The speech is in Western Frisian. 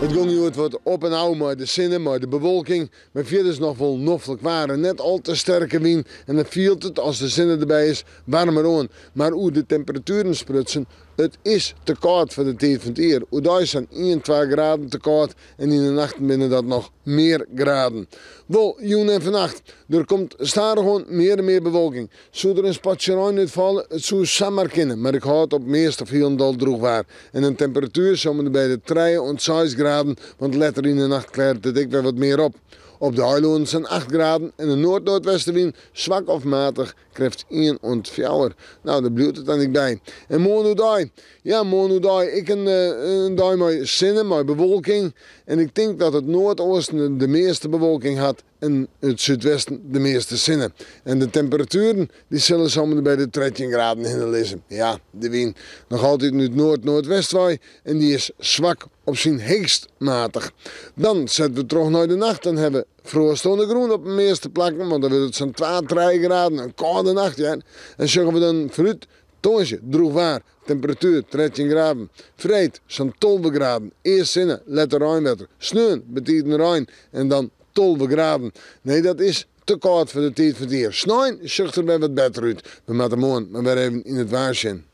It gong hjoed wat op en ôf mei de sinne, mei de bewolking, mar fierders noch wol noflik waar en net al te sterke wyn. En dan fielt it, as de sinne derby is, waarmer oan. Mar oer de temperatueren sprutsen, it is te kâld foar de tiid fan it jier. Oerdei sa'n ien, twa graden te kâld en yn de nachten binne dat noch mear graden. Wol, jûn en fannacht, der komt stadichoan mear en mear bewolking. Soe der in spatsje rein útfalle? It soe samar kinne, mar ik hâld op meast of hielendal drûch waar. En in temperatuer sa om en by de trije oant seis graden, want letter yn de nacht klêret it ek wer wat mear op. Op de eilannen sa'n acht graden en in noard-noardwestewyn, swak of matich, krêft ien oant fjouwer. No, dêr bliuwt it dan ek by. En moarn oerdei? Ja, moarn oerdei ek in dei mei sinne, mei bewolking. En ik tink dat it noardeasten de measte bewolking hat. En it súdwesten de measte sinne. En de temperatueren dy sille sa om en by de 13 graden hinne lizze. Ja, de wyn noch altyd út noard-noardwest wei en dy is swak op syn heechst matich. Dan sette we troch nei de nacht. Dan hawwe we froast oan de grûn op de measte plakken, want dan wurdt it sa'n twa, trije graden. In kâlde nacht, hear. En sjogge we dan foarút, tongersdei drûch waar, temperatuer 13 graden. Freed sa'n 12 graden, earst sinne, letter reinwetter. Sneon betiden rein en dan 12 graden. Nee, dat is te kâld foar de tiid fan it jier. Snein sjocht der wer wat better út. We moatte moarn mar wer even yn it waar sjen.